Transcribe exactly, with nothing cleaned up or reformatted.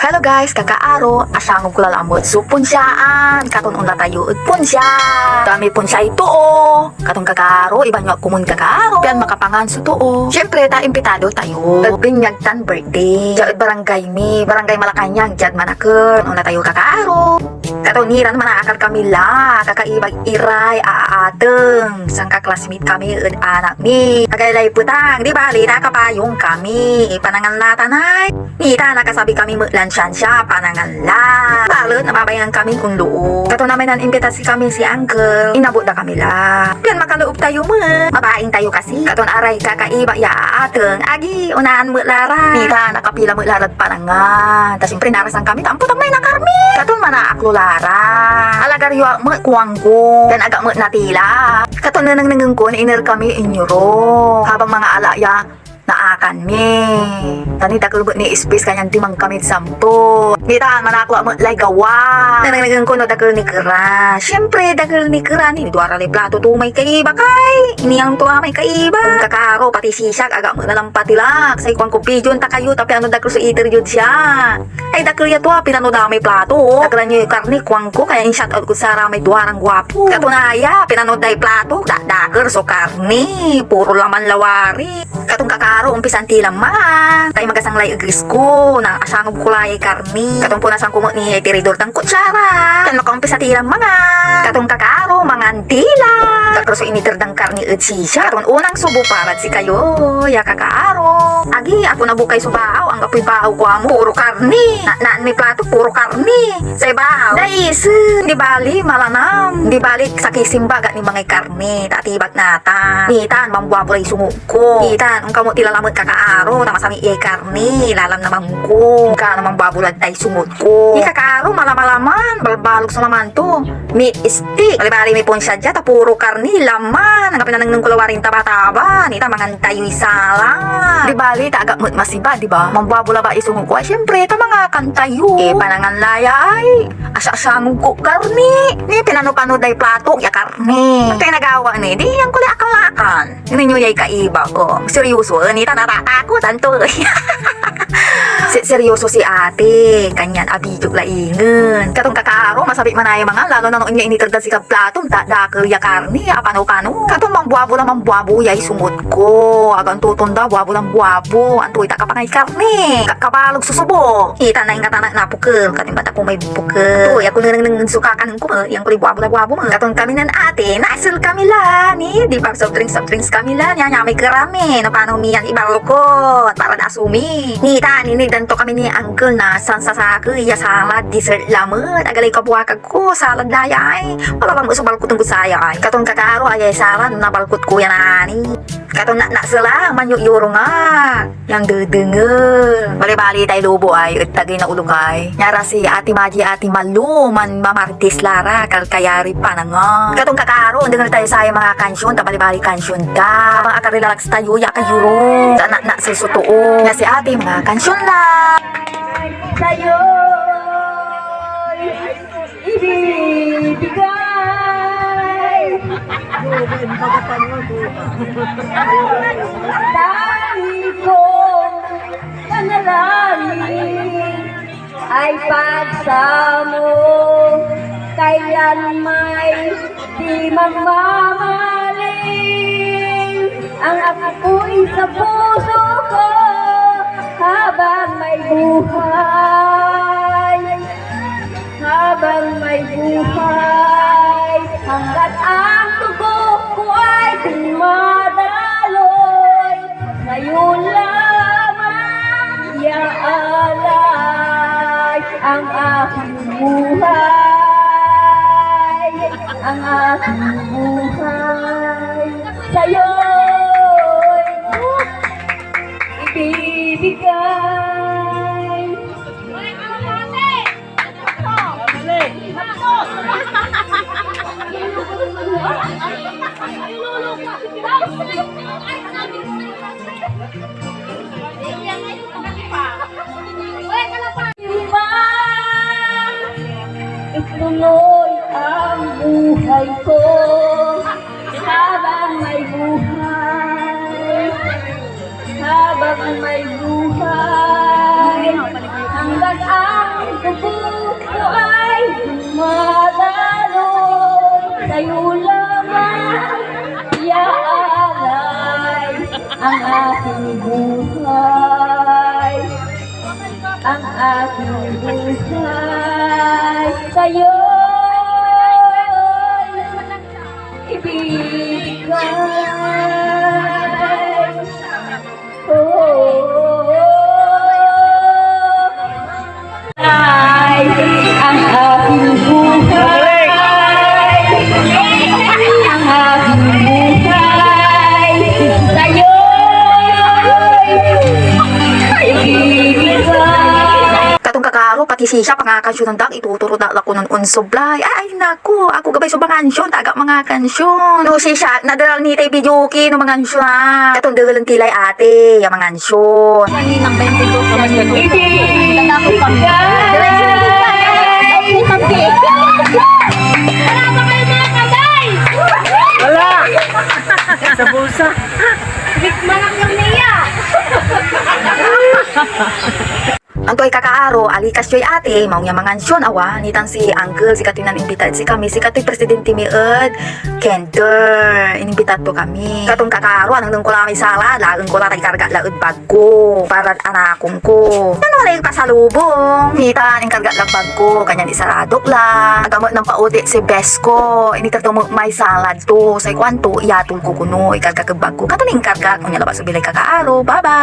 Hello guys, kakaaro, asyangob ko lalamet so ponsiaan. Katon onla tayo ed ponsia. Kami ponsiay too. Katon kakaaro, iban yo ak komun kakaaro, pian makapangan so too. Siyempre, ta impitado tayo ed binyag tan birthday. Dia ed barangay mi, Barangay Malacañang, diad Manaker. Onla tayo kakaaro. Katon niran manaakar kami la, kakaibag iray aateng. Sanka-classmate kami ed anak mi. Agaylay petang, di bali, nakapayong kami. Panangan la tan ay. Nitan, nakasabi kami met lan siansia, panangan la. Balet, nababaingan kamin onloob. Katon amay nan-imbita si kami si uncle, inabot da kami la. Pian makaloob tayo met. Mabaing tayo kasi. Katon aray kakaiba ya aateng, agi, onaan met la ra. Nitan, nakapila met la rad panangan. Ta siyempre, narasan kami, ta ampotang may nakar mi. Katon manaaklo la ra. Alagar yo ak met, kuanko. Pian ag ak met natila. Katon nenengnengen ko, nainer kami inyorok. Habang mangaala ya naakan mi. Ta nidakel met ni ispis, kanyan diman kamid sampot. Nitan, manaklo ak met lay gawa. Nanengnengen ko no dakel ni kera. Siyempre, dakel ni kera ni. Duara lay plato to may kaiba kay. Iniyang to a may kaiba. Kakaro, pati siak, ag ak met la lan patilak. Say kuanko, videoen ta kayo, ta piano dakel so iter yod siak. Ay, dakel ya tua, pinano da may plato, oh. Dakelan yoy karni, kuanko, kaya in-shout out kod saramay duaran guapo. Katon aya, pinano day plato, da-, dakel so karni, puro laman lawari. Katon kakaro, ompisan ti la man. Tay magasang lay eges ko, na asyangob ko la yay karni. Katon punasan ko met ni yay tiridor tan kutsara. Tan makaumpisa ti la mangan. Katon kakaro, mangan ti la. Dakel so initer dan karni ed sisia. Katon unang subo parad sikayo, ya kakaaro. Agi, ako nabukay so baaw, anggapoy baaw ko amo. Puro karni. Na, naan mi plato, puro karni. Say baaw, daisen. Di bali, malanam. Di bali, sakisimba, gat ni mangay karni. Ta atibak natan. Nitan, mambuabulay sungo ko. Itan, onka met ti lalamet kakaaro, ta masami iyay karni, lalamnaman ko. Onka naman buabulad tay sungot ko. Ikakaaro, malamalaman, balbalog so laman to. Meat stick. Balibali may ponsia dia, ta puro karni, laman. Anggapoy nanengneng ko lawari tan taba-taba. Nitan, mangan tayoy salad. Di bali, ta ag ak met masiba, di ba? Mambuabula ba isungot ko? Ay, siyempre, ta mangakan tayo. Eh, panangan la ya ay. Asya-asyangog ko karni. Ni pinano-pano day plato, ya karni. Antoy nagawa ni? Di yan ko lay akalakan. Nen yo yay kaiba ko. Seryoso, eh, nitan natatakot, anto? Se-, seryoso si ate. Kanyan abidyo la ingen. Katon kakaaro, masabi manaya mangan, lalo na no onyay initer dad sikad plato, ta dakel ya karni, apano-pano. Katon mambuabo la, mambuabo yay sungot ko. Agan totonda, buabo lan buabo. Antoy ta kapangay karni. Ka-, kabalog so subo. Ita na ingat anak na pukel. Katimba ta ko may pukel. Antoy, ako nenengneng so kakanen ko, eh. Yan ko lay buabo la buabo, eh. Katon kami nen ate, naisel kami la, ni, di ba, soft drinks, soft drinks kami la, nia, nia may kerami, no, pano mi yan ibalukot, para da asumi. Ni, ta, ni, ni, danto kami ni uncle na, san sasakey, ya salad, dessert lamet, agalay kabuakag ko, salad dayay, wala lang so balkot ng saya ay. Katon kakaaro, ayay salad, nabalkot ko yan, ani. Katon na, na, sila, manyo-, yorong, ah. Yan dedengel. Bali-bali tay lobo ay, et tagey na ulokay. Nia ra si Ate Maji, Ate Malu, man mamartis la ra, kalkayari pananga. Katon kakaaro, dengel tayo say mga kansyon, ta bali-bali kansyon da. Habang akarelax tayo, ya kayuro. Ta na, na, si Sotoo. Nia si Ate, mga kansyon la. Sa'yo. Ibibigay. Dahil kong panalangin ay pagsamo, kailan may di magmamaling ang apoy sa puso ko habang may buhay. Habang may buhay, hanggat ang dugo ko ay dumadaloy, sa'yo lamang iaalay ang aking buhay, ang aking buhay. Sa'yo'y ibibigay. Ituloy ang buhay ko habang may buhay. Habang may buhay, hanggang Buko ay dumadaloy, sa'yo lamang iaalay ang aking buhay, ang aking buhay, sa'yo'y ibibigay. Ay, ang aking buhay, ang aking buhay, sa'yo ibibigay. Katong kakaaro, pati sisya, pangakansyonan da ak, ituturo da la konon onsublay. Ay, ay, naku, ako gabay so mangansyon, taga mangakansyon. No, sisya, nadral ni tay videoke, no mangansyon, ah. Katong degelen ti lay ate, ya mangansyon. Kaninang twenty-two, kaninang twenty-two. Hindi. Lalaki pa. Diretso na dito. Okay, pati. Wala ba kayo, mga kabay? Wala. Sa bulsa. Big manak lang niya. Antoy kakaaro, alikas yoy ate, maong ya mangansyon, awa, nitan si uncle, sikatoy nanimbita ed sikami, sikatoy presidente mi ed kinder. Inimbita to kami. Katong kakaaro, anengneng ko la may salad, laen ko la tay karga la ed bag ko, para anakon ko. Ano lay pasalubong? Nitan, inkarga la bag ko, kanyan isaradok la. Aga met nampaotit si best ko, initer to met may salad to. Say kuanto, iyatol ko kono, ikarga ed bag ko. Katon inkarga, onya labat so bilay kakaaro. Bye-bye!